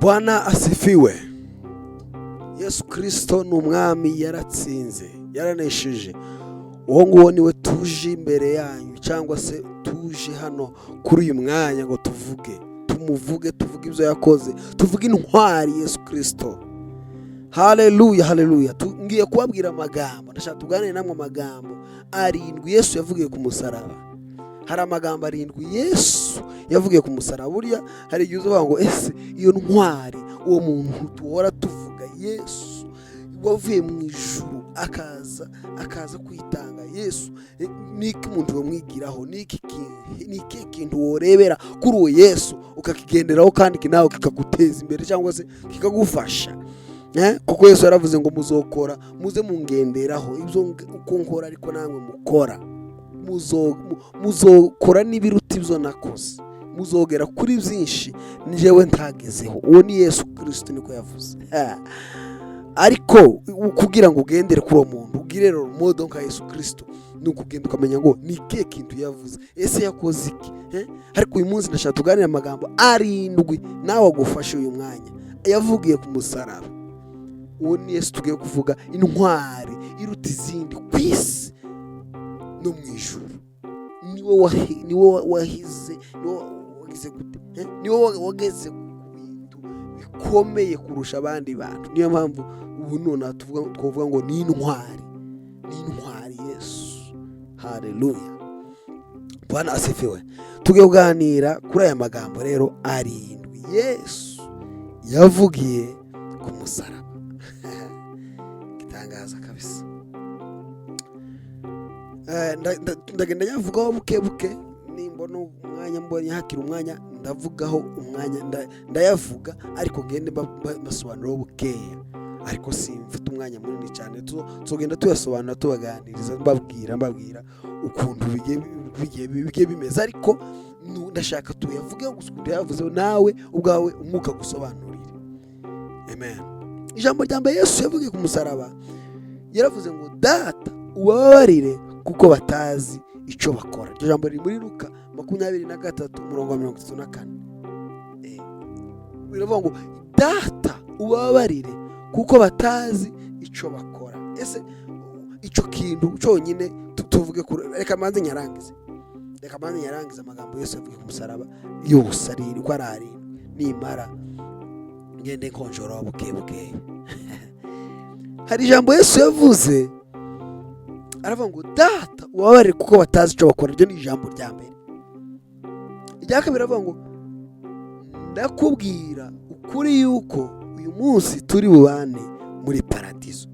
Bwana asifiwe. Yesu Kristo ni umwami, yaratsinze, yaranesheje. Uwo nguwo niwe tuje imbere yanyu, cyangwa se tuje hano kuri uyu mwanya ngo tuvuge, tumuvuge, tuvuge ibyo yakoze, tuvuge intwari Yesu Kristo. Haleluya, haleluya. Ngiye kubabwira amagambo, ndashaka tuganire namwe amagambo arindwi Yesu yavugiye ku musaraba. Hari amagambo arindwi Yesu yavugiye ku musaraba. Burya hari igihe uzavuga ngo ese iyo ntwari, uwo muntu duhora tuvuga, Yesu wavuye mu ijuru akaza kwitanga, Yesu niki umuntu wamwigiraho? Niki kintu worebera kuri uwo Yesu ukakigenderaho kandi nawe kikaguteza imbere cyangwa se kikagufasha? Kuko Yesu yaravuze ngo muzokora, muze mungenderaho ibyo uko nkora ariko namwe mukora, muzokora n'ibiruta ibyo nakoze, muzogera kuri byinshi njyewe ntagezeho. Uwo ni Yesu Kristo, niko yavuze. Ariko kugira ngo ugendere kuri uwo muntu, ugire role model nka Yesu Kristo, ni ukugenda ukamenya ngo ni ikihe kintu yavuze, ese yakoze iki? Ariko uyu munsi ndashaka tuganire amagambo arindwi nawe agufashe uyu mwanya yavugiye ku musaraba. Uwo ni Yesu tugiye kuvuga, intwari iruta izindi ku isi no mu ijuru. Niwe wahize, niwe wagize gute? Niwe wageze ku bintu bikomeye kurusha abandi bantu. Niyo mpamvu ubu none twavuga ngo ni intwari, ni intwari Yesu. Haleluya, Bwana asifiwe. Tugiye kuganira kuri aya magambo rero arindwi Yesu yavugiye ku musaraba. Gitangaza kabisa. Ndagenda nyavugaho buke buke, nimbona umwanya, mbonye hakiri umwanya ndavugaho umwanya, ndayavuga, ariko ngende mbasobanuriraho bukeya, ariko simfite umwanya munini cyane. Tuzogenda tuyasobanura, tubaganiriza, mbabwira ukuntu bigiye bimeze, ariko ndashaka tuyavuge gusa ukuntu yavuzeho, nawe ubwawe umwuka gusobanurire. Amen. Ijambo rya mbere Yesu yavugiye ku musaraba, yaravuze ngo Data, ubabarire kuko batazi icyo bakora. Iryo jambo riri muri Luka 23 umurongo wa 34. Biravuga ngo Data, ubabarire kuko batazi icyo bakora. Ese icyo kintu cyonyine tuvuge kuri, reka manze nyarangize, reka manze nyarangize amagambo Yesu yavugiye ku musaraba yose arindwi, uko ari arindwi, nimara ngende nkonjora buke buke. Hari ijambo Yesu yavuze, aravuga ngo Data, ubabarire kuko batazi icyo bakora. Iryo ni ijambo rya mbere. Irya kabiri aravuga ngo ndakubwira ukuri yuko uyu munsi turi bubane muri paradizo.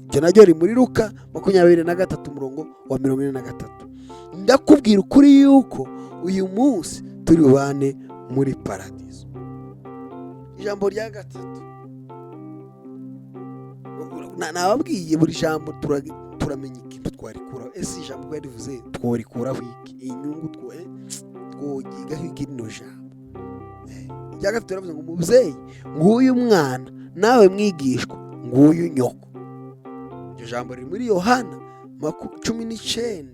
Ibyo naryo riri muri Luka 23 umurongo wa 43. Ndakubwira ukuri yuko uyu munsi turi bubane muri paradizo. Ijambo rya gatatu, nababwiye buri jambo turamenya ikintu twarikuraho. Ese ijambo ko yarivuze tworikuraho iki? Inyungu twogigaho iki rino jambo? Irya gatatu yaravuze ngo mubyeyi, nguyu mwana, nawe mwigishwa, nguyu nyoko. Iryo jambo riri muri Yohana 19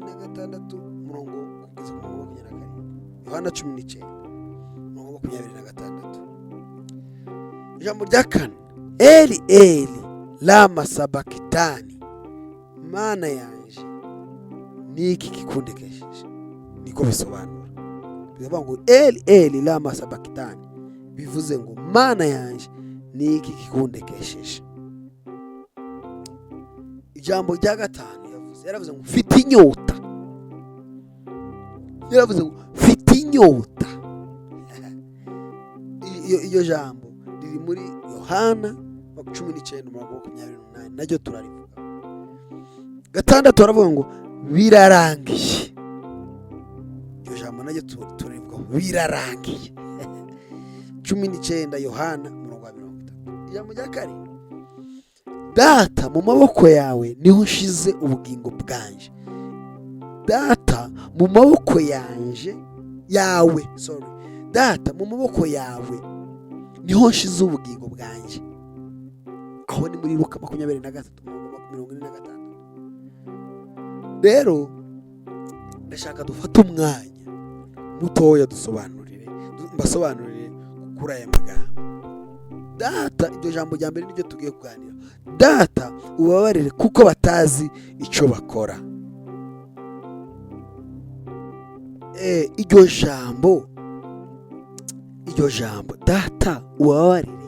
26 umurongo kugeza ku murongo 27. Yohana 19 umurongo 26. Ijambo rya kane, Eli Eli lama sabakitani, Mana yanje niki kikundekesheje? Niko bisobanura. Bivuga ngo Eli Eli lama sabakitani, bivuze ngo Mana yanje niki kikundekesheje? Ijambo rya gatanu yavuze, yaravuze ngo mfite inyota. Yaravuze ngo mfite inyota. Iyo jambo riri muri Yohana 19 umurongo wa 28, naryo turarivuga. Gatandatu baravuga ngo birarangiye. Iryo jambo naryo turarivuga, birarangiye. 19 Yohana umurongo wa 30. Ijambo rya karindwi, Data, mu maboko yawe niho nshize ubugingo bwanje. Data, mu maboko yanje, yawe, sorry, Data, mu maboko yawe niho nshize ubugingo bwanje. Aho ni muri Luka 23 umurongo wa 46. Rero Ndashaka dufate umwanya mutoya dusobanurire, mbasobanurire kuri aya magambo. Data, iryo jambo rya mbere niryo tugiye kuganira. Data, ubabarire kuko batazi icyo bakora. Iryo jambo data ubabarire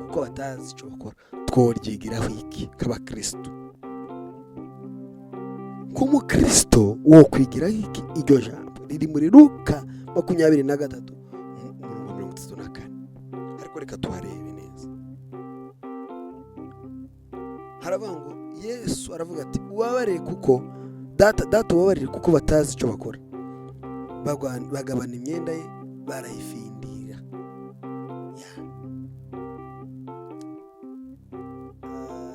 kuko batazi icyo bakora, tworyigiraho iki k'abakristo? K'umukristo wo kwigiraho iki? Iryo jambo riri muri Luka 23 umurongo wa 34, ariko reka tuharebe neza. Haravuga ngo Yesu aravuga ati: "Ubabarire kuko data, data, ubabarire kuko batazi icyo bakora." Bagabana imyenda ye barayifindira. Ya.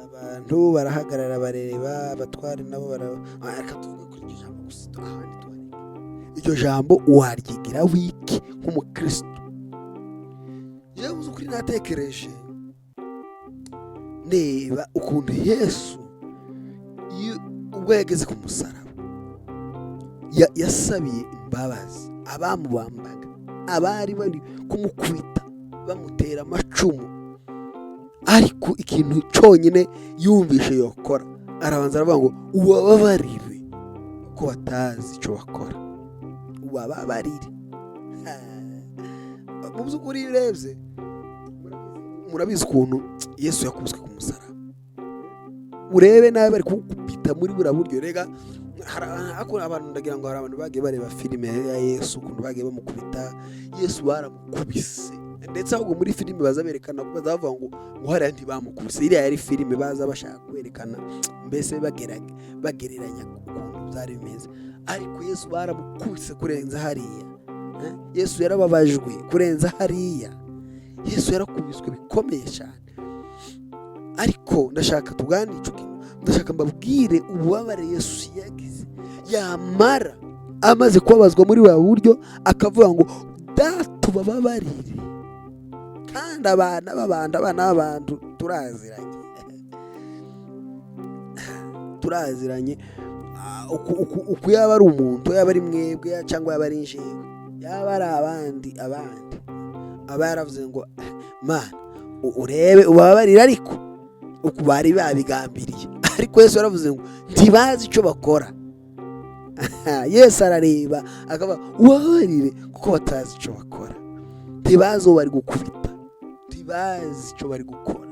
Abantu barahagarara bareba, abatware nabo bara. Reka tuvuge kuri iryo jambo gusa, ahandi tuhareke. Iryo jambo waryigira wiki nk'umukristo? Yewe, uzi ukuri, natekereje ndeba ukuntu Yesu ubwo yageze ku musaraba yasabiye imbabazi abamubambaga, abari bari kumukubita bamutera amacumu. Ariko ikintu cyonyine yumvishe yokora, arabanza aravuga ngo: "Ubababarire kuko batazi icyo bakora, ubababarire." Mu by'ukuri iyo urebye, murabizi ukuntu Yesu yakubiswe ku musaraba. Urebe nawe bari kugukubita muri buriya buryo. Rega ariko abantu, ndagira ngo hari abantu bagiye bareba filime ya Yesu, ukuntu bagiye bamukubita. Yesu baramukubise, ndetse ahubwo muri filime baza berekana, baza bavuga ngo hariya ntibamukubise, iriya yari filime. Baza bashaka kwerekana mbese bagereranya ukuntu byari bimeze. Ariko Yesu baramukubise kurenza hariya. Yesu yarababajwe kurenza hariya. Yesu yarakubiswe bikomeye cyane. Ariko ndashaka tuganire icyo kintu, ndashaka mbabwire ububabare Yesu yagize, yamara amaze kubabazwa muri buno buryo akavuga ngo: "Data, ubababarire." Kandi abana b'abantu, abana b'abantu turaziranye, turaziranye. Uku yaba ari umuntu, yaba ari mwebwe cyangwa yaba ari njyewe, yaba ari abandi, aba yaravuze ngo: "Mana, urebe ubabarire," ariko uku bari babigambiriye. Ariko Yesu yaravuze ngo ntibazi icyo bakora. Yesu arareba akaba: "Ubabarire kuko batazi icyo bakora." Ntibazi uwo bari gukubita, ntibazi icyo bari gukora,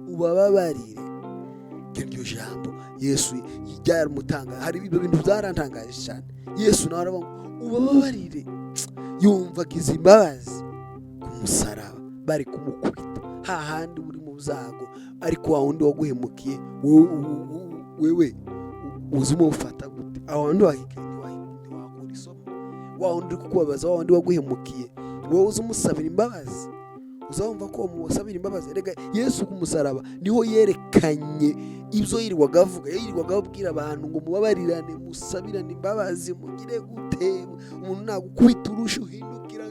ubababarire. Iryo jambo Yesu ryaramutanga, hari ibyo bintu byarantangaje cyane. Yesu nawe aravuga ngo: "Ubababarire." Yumva agize imbabazi ku musaraba bari kumukubita, hahandi uri mu byago, ariko wa wundi waguhemukiye wewe uzi umufata gute? Aho wundi ntiwakura isomo? Wa wundi uri kukubabaza, wa wundi waguhemukiye, wowe uzi umusabira imbabazi? Uzumva ko umusabira imbabazi? Rega Yesu ku musaraba niho yerekanye ibyo yirirwaga avuga. Yirirwaga abwira abantu ngo mubabarirane, musabirane imbabazi, mugire gute, umuntu nagukubita urushi uhindukira.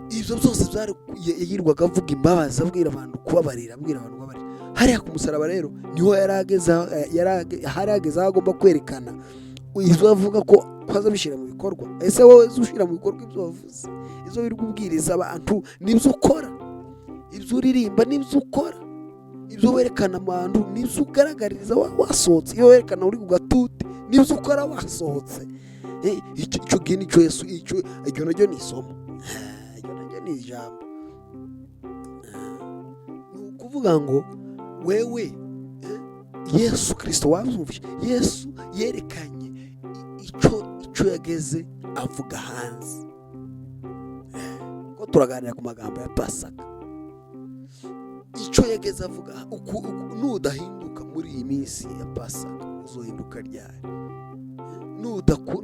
Ibyo byose byari yirirwaga avuga imbabazi, abwira abantu kubabarira, abwira abantu kubabarira. Hariya ku musaraba rero niho yari ageze aho agomba kwerekana ibyo avuga ko azabishyira mu bikorwa. Ese wowe uzi ushyira mu bikorwa ibyo wavuze? Ibyo biri kubwiriza abantu nibyo ukora? Ibyo uririmba nibyo ukora? Ibyo werekana abantu nibyo ugaragariza wasohotse? Iyo werekana uri ku gatuti nibyo ukora wasohotse? Icyo gihe nicyo Yesu, icyo iryo naryo ni isomo. Iryo naryo ni ijambo. Ni ukuvuga ngo wewe, Yesu Kirisito wabyumvise, Yesu yerekanye icyo yageze avuga hanze. Ko turaganira ku magambo ya Pasaka, icyo yageze avuga, nudahinduka muri iyi minsi ya Pasaka, uzohinduka ryari?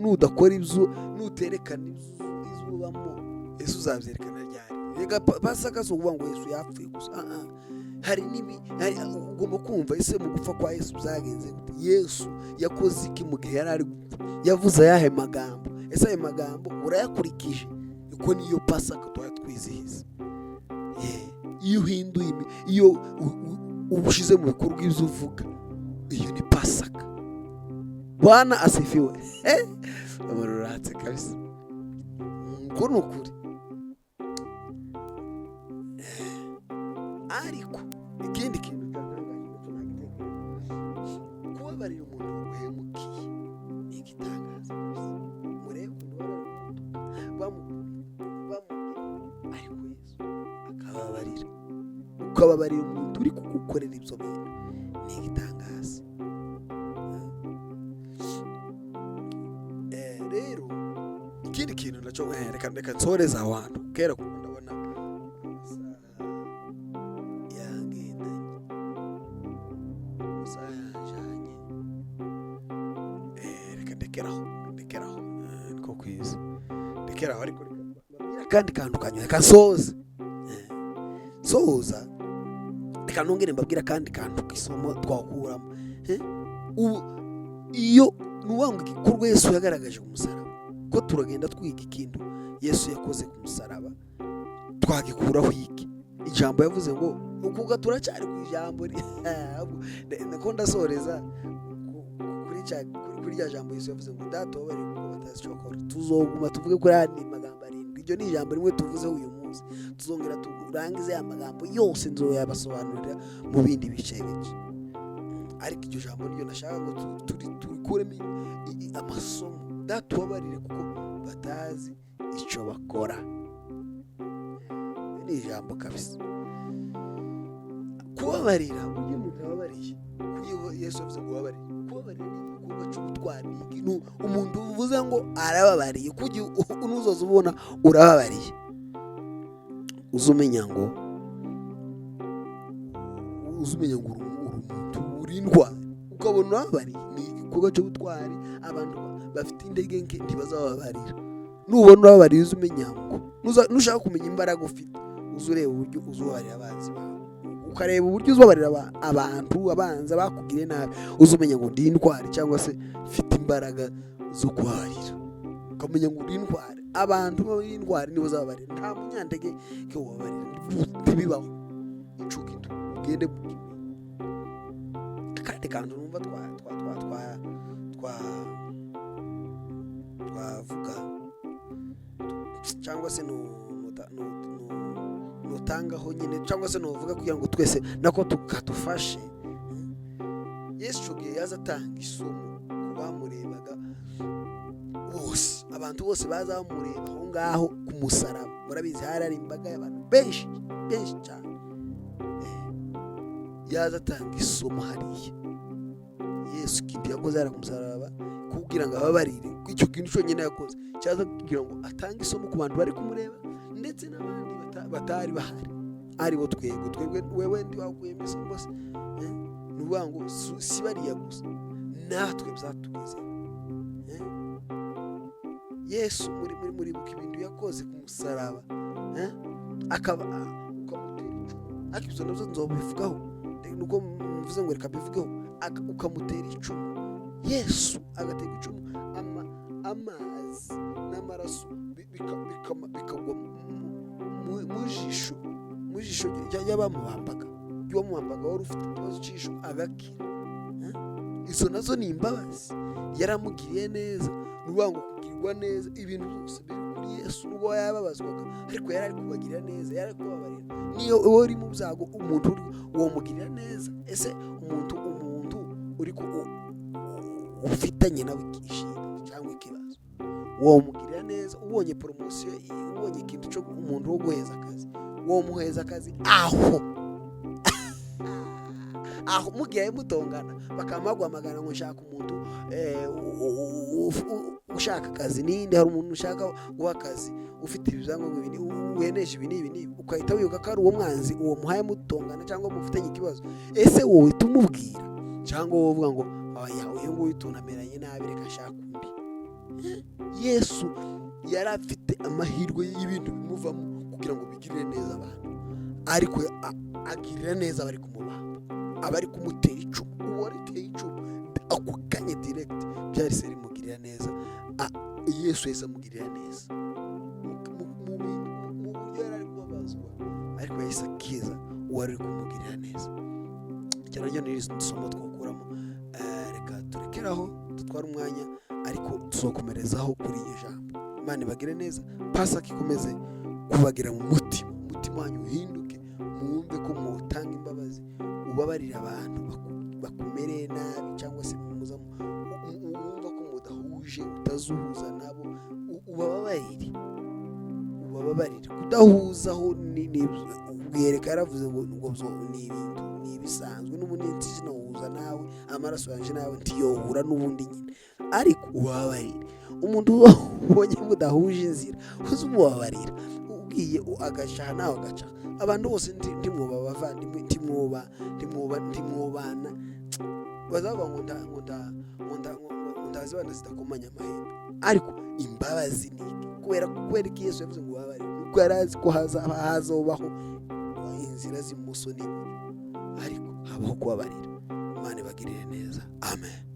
Nudakora ibyo, nuterekana ibyo ubamo, Yesu uzabyerekana ryari? Rega Pasaka si ukuvuga ngo Yesu yapfuye gusa. Ah, ah. Hari n'ibi ugomba kumva. Ese mu gupfa kwa Yesu byagenze gute? Yesu yakoze iki mu gihe yari ari gupfa? Yavuze ayahe magambo? Ese ayo magambo urayakurikije? Uko niyo Pasaka tuba twizihiza. Iyo uhinduye iyo uba ushyize mu bikorwa ibyo uvuga, iyo ni Pasaka. Bwana asifiwe. Abantu. Nashatse kabisa, ngo ni ukuri. Ariko ikindi kintu cyantangaje nacyo nagitekereje, kubabarira umuntu waguhemukiye ni igitangaza kabisa. Murebe ukuntu baba bamukubita, bamubwira, ariko Yesu akababarira. Ukababarira umuntu uri kugukorera ibyo bintu ni igitangaza. Rero ikindi kintu nacyo, reka nsoreze aho hantu kera, kuko ndabona amasaha yangendanye, amasaha yanjanye. Reka ndekeraho, niko kwiza, ndekeraho. Ariko reka mbabwire akandi kantu kanyuma, reka nsoze. Soza, reka nongere mbabwire akandi kantu k'isomo twakuramo. Ubu iyo ni ukuvuga ngo igikorwa Yesu yagaragaje ku musaraba, ko turagenda twiga ikintu Yesu yakoze ku musaraba, twagikuraho iki? Ijambo yavuze ngo ukuga, turacyari ku ijambo nako ndasoreza kuri rya jambo Yesu yavuze ngo: "Data, ubabarire kuko batazi icyo bakora." Tuzoguma tuvuge kuri aya ni magambo arindwi. Iryo ni ijambo rimwe tuvuzeho uyu munsi, tuzongera turangize aya magambo yose, nzoyabasobanurira mu bindi bice bice. Ariko iryo jambo niryo nashaka ngo turikuremo amasomo: "Data, ubabarire kuko batazi icyo bakora." Iryo ni ijambo kabisa. Kubabarira, burya umuntu ababariye, kuko Yesu yavuze ngo ubabarire. Kubabarira ni igikorwa cy'ubutwari. Ni ikintu umuntu uvuze ngo arababariye, kugira nuzoza ubona urababariye, uza umenya ngo uri umuntu, uri intwari. Ukabona urababariye ni igikorwa cy'ubutwari. Abantu bafite intege nke ntibazababarira. Nubona urababariye, uza umenya ngo nushaka kumenya imbaraga ufite, uza ureba uburyo uza ubabarira abanzi bawe, ukareba uburyo uzababarira abantu abanza bakugiriye nabi, uza umenya ngo ndi intwari cyangwa se mfite imbaraga zo kubabarira, ukamenya ngo uri intwari. Abantu b'intwari nibo uzababarira. Nta munyantege nke ubabarira, ntibibaho. Ico kintu ugende mukimenye. Akandi kantu numva twa twa twa twa twa twavuga cyangwa se nutangaho nyine, cyangwa se nuvuga kugira ngo twese nako tukadufashe, Yesu icyo gihe yaza atanga isomo ku bamurebaga bose. Abantu bose baza bamureba aho ngaho ku musaraba, murabizi hari imbaga y'abantu benshi benshi cyane. Yaza atanga isomo hariya. Yesu ikintu yakoze hariya ku musaraba kugira ngo ababarire, icyo kintu cyonyine yakoze cyaza kugira ngo atange isomo ku bantu bari kumureba, ndetse n'abandi batari bahari, aribo twebwe. Wewe ndi wakuyemo isomo se? Ni ukuvuga ngo si bariya gusa, natwe byatugezeho. Yesu muri muribuka ibintu yakoze ku musaraba, eh? Akaba ukamutera icumu, ariko ibyo nabyo nzobivugaho, nuko mvuze ngo reka mbivugeho. Ukamutera icumu, Yesu agatera icumu, amazi n'amaraso bikagwa mu jisho ry'abamubambaga, ry'uwamubambaga wari ufite ikibazo cy'ijisho, agakira. Eh? Izo nazo ni imbabazi, yaramugiriye neza. Ni ukuvuga ngo kugirwa neza, ibintu byose biri kuri Yesu, nubwo yababazwaga, ariko yari ari kubagirira neza, yari ari kubabarira. Niyo wowe uri mu byago, umuntu uri wamugirira neza. Ese umuntu uri ufitanye nawe ishida cyangwa ikibazo, wamugirira neza? Ubonye promotion, ubonye ikintu cyo umuntu wo guheza akazi, womuheza akazi aho aho mugiye mutongana, bakaba baguhamagara ngo nshaka umuntu ushaka akazi, ninde, hari umuntu ushaka guha akazi ufite ibyangombwa ibi, weneje ibi n'ibi n'ibi, ugahita wibuka ko ari uwo mwanzi, uwo muhaye mutongana cyangwa mufitanye ikibazo. Ese wowe uhita umubwira, cyangwa wowe uvuga ngo: "Oya, uyu nguyu tunameranye nabi, reka nshake undi"? Yesu yari afite amahirwe y'ibintu bimuvamo kugira ngo bigirire neza abantu, ariko agirira neza abari kumubamba, abari kumutera icumu. Uwo riteye icumu ako kanya direct byahise rimugirira neza. Yesu yahise amugirira neza mu buryo yari ari kubabazwa, ariko yahise akiza uwari uri kumugirira neza. Icyo naryo ni isomo twakuramo. Reka turekeraho, dutware umwanya. Ariko tuzokomerezaho kuri iryo jambo. Imana ibagire neza, Pasaka ikomeze kubagira mu mutima, umutima wanyu uhinduke, mwumve ko mwotanga imbabazi, ubabarira abantu bakumereye nabi, cyangwa se muza wumva ko mudahuje, utazuhuza nabo, ubababarire, ubababarire. Kudahuzaho ubwereka yaravuze ngo ni ibintu, ni ibisanzwe n'ubundi sinohuza nawe, amaraso yanjye nawe ntiyohura n'ubundi nyine, ariko ubabarire. Umuntu ubonye mudahuje inzira, uze umubabarira. Ugiye agacaha nawe agacaha, abantu bose ntimwoba abavandimwe, ntimwobana. Bazavuga ngo nda ngo nda ngo nda ngo ngo ndazibana zidakomanya amahembe. Ariko imbabazi ni iki? Kubera ko Yesu yavuze ngo ubabarire, nuko yari azi ko hazaba hazobaho inzira z'ibumoso n'iburyo, ariko habaho kubabarira. Imana ibagirire neza, amen.